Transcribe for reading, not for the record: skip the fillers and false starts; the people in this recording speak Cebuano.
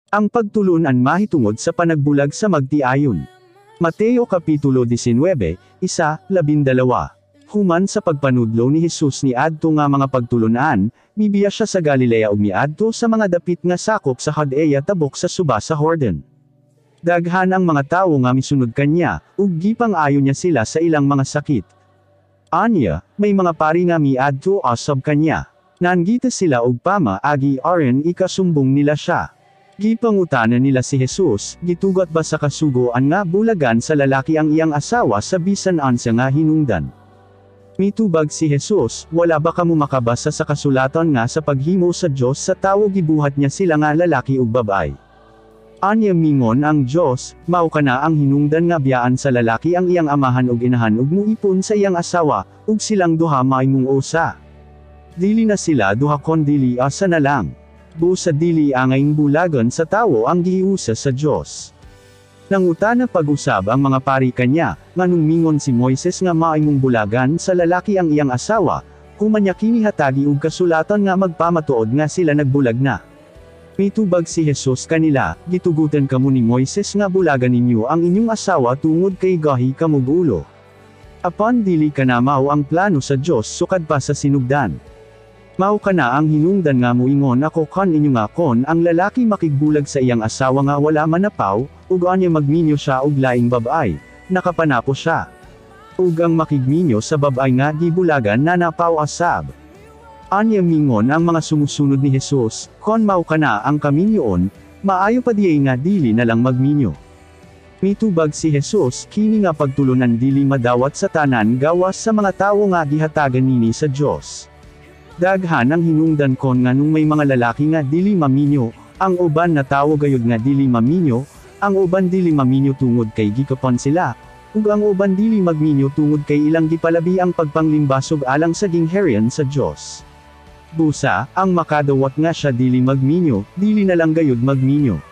Ang pagtulunan mahitungod sa panagbulag sa magtiayon. Mateo Kapitulo 19, 1, 12. Human sa pagpanudlo ni Jesus ni adto nga mga pagtulunan, mibiya siya sa Galilea ug miadto sa mga dapit nga sakop sa Judea tabok sa suba sa Jordan. Daghan ang mga tawo nga misunod kanya, ug gipang-ayo niya sila sa ilang mga sakit. Anya, may mga pari nga miadto usab kanya. Nangita sila og pamaagi aron ikasumbong nila siya. Gipangutana nila si Jesus, "Gitugot ba sa kasugoan nga bulagan sa lalaki ang iyang asawa sa bisan unsa nga hinungdan?" Mitubag si Jesus, "Wala ba kamo makabasa sa kasulatan nga sa paghimo sa Dios sa tawo gibuhat niya sila nga lalaki ug babay? Anya mingon ang Dios, 'Mao kana ang hinungdan nga biyaan sa lalaki ang iyang amahan ug inahan ug muipon sa iyang asawa, ug silang duha mahimong usa.' Dili na sila duha kondili asa na lang. Busa dili angayng bulagan sa tawo ang gihiusa sa Dios.'" Nangutana pag-usab ang mga pari kanya, "Nganong mingon si Moises nga maimong bulagan sa lalaki ang iyang asawa, human niya kini hatagi og kasulatan nga magpamatuod nga sila nagbulag na?" Mitubag si Jesus kanila, "Gitugutan kamo ni Moises nga bulagan ninyo ang inyong asawa tungod kay gahi kamog ulo. Apan dili kana mao ang plano sa Dios sukad pa sa sinugdan. Mao kana ang hinungdan nga muingon ako kan inyo nga kon ang lalaki makigbulag sa iyang asawa nga wala manapaw, ug anya magminyo siya og laing babay, nakapanapo siya. Ug ang makigminyo sa babay nga gibulagan nanapaw asab." Anya mingon ang mga sumusunod ni Jesus, "Kon mao kana ang kaminyoon, maayo pa diay nga dili na lang magminyo." Mitubag si Jesus, "Kini nga pagtulunan dili madawat sa tanan gawas sa mga tawo nga gihatagan nini sa Dios. Daghan ang hinungdan kon nganong may mga lalaki nga dili maminyo, ang uban natawo gayud nga dili maminyo, ang uban dili maminyo tungod kay gikapon sila, ug ang uban dili magminyo tungod kay ilang gipalabi ang pagpanglimbasog alang sa gingharian sa Dios. Busa, ang makadawat nga siya dili magminyo, dili na lang gayud magminyo."